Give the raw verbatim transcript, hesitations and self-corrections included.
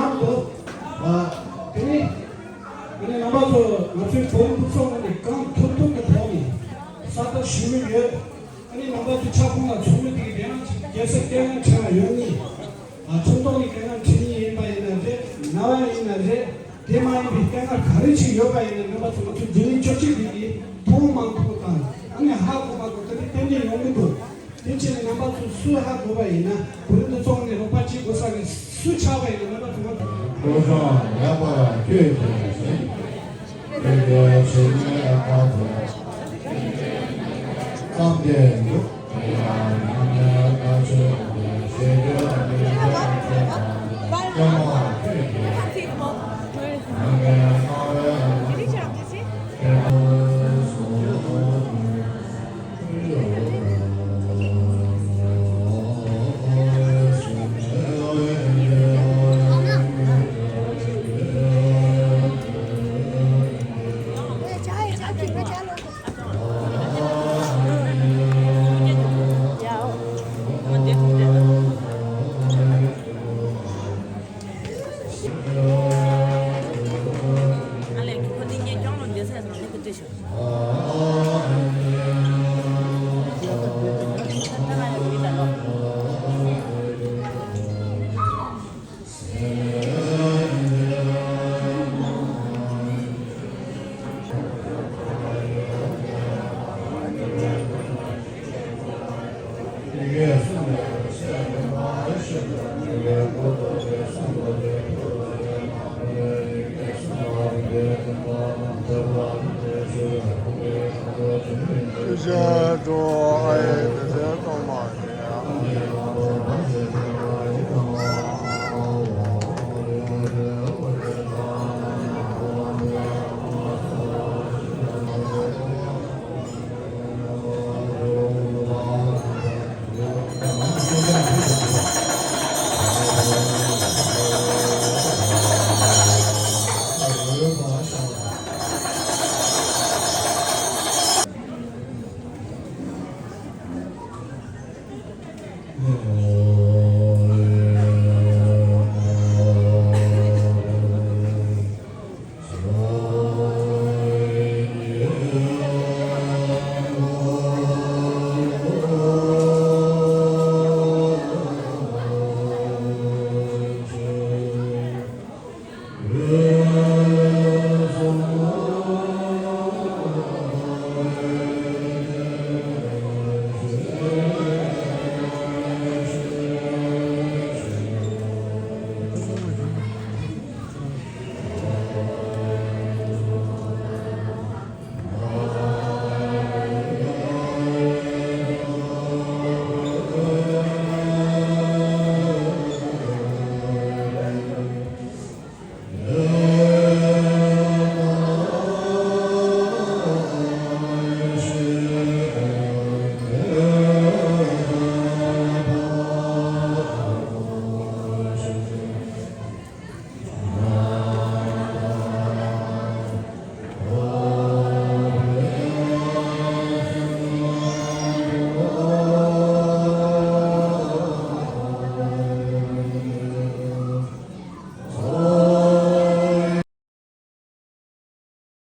ཡག་འདུག་ཨ། དེ་ནས། ཨ་ནི་རྣམ་པ་ཚོ་ང་ཚོའི་བོད་རིགས་ཚོགས་པ་ནས་གང་ཐུབ་ཐུབ་ཀྱི་ཐོག་ནས་གསལ་བསྒྲགས་ཞུ་གི་ཡོད། ཨ་ནི་རྣམ་པ་ཚོའི་ཁྱབ་ཁོངས་ལ་ཚོགས་མི་དེ་གའི་དེ་རང་རྒྱལ་སའི་དཀའ་ངལ་འཕྲད་ཡོད་ནི། ཨ། ཁྲིམས་ཐོག་ནས་དཀའ་ངལ་འཕྲད་ནི་ཡིན་པ་ཡིན་ན་རེད། ན་བ་ཡིན་ན་རེད། དེ་མ་ཡིན་པའི་དཀའ་ངལ་ག་རེ་ཅིག་ཡོད་པ་ཡིན་ན་རྣམ་པ་ཚོ་ང་ཚོ་བརྒྱུད་ལམ་བཅོ་བརྒྱད་འདི་གིས་མཐོང་མ་མཐོང་དང་ཨ་ནི་ཧ་གོ་མ་གོ་དེ་འདྲ་ཏན་ཏན་ཡོང་གི་འདུག་དེ་བྱས་ནས་རྣམ་པ་ཚོ་སུ་ཧ་གོ་བ་ཡིན་ན་བོད་རིགས་ཚོགས་ནས་རོགས་པ་བྱེད་དགོས་ས་གི་སུ་ཆགས་པ་ཡིན་ན་རྣམ་པ་ཚོ་ང་ཚོ། བློ་བཟང་ཡག་པ་ཁྱོད་ཀྱིས་ཟིན། ཁྱོད་ཀྱི་བྱེད་ཉེས་ཁ་ཚོ་བསམ་གཏན་འདུག་དེ་ཡང་ཉམས་ལེན་བཀའ་ཆོས་ཀྱི་ཞེ་འདོད་ཨ་ནི་བཀའ་ཆོས་དང་སྐྱོ་མ་ཁྱོད་ཀྱི་ཉམས་ལེན་གནང་བའི་ཨ་ནི།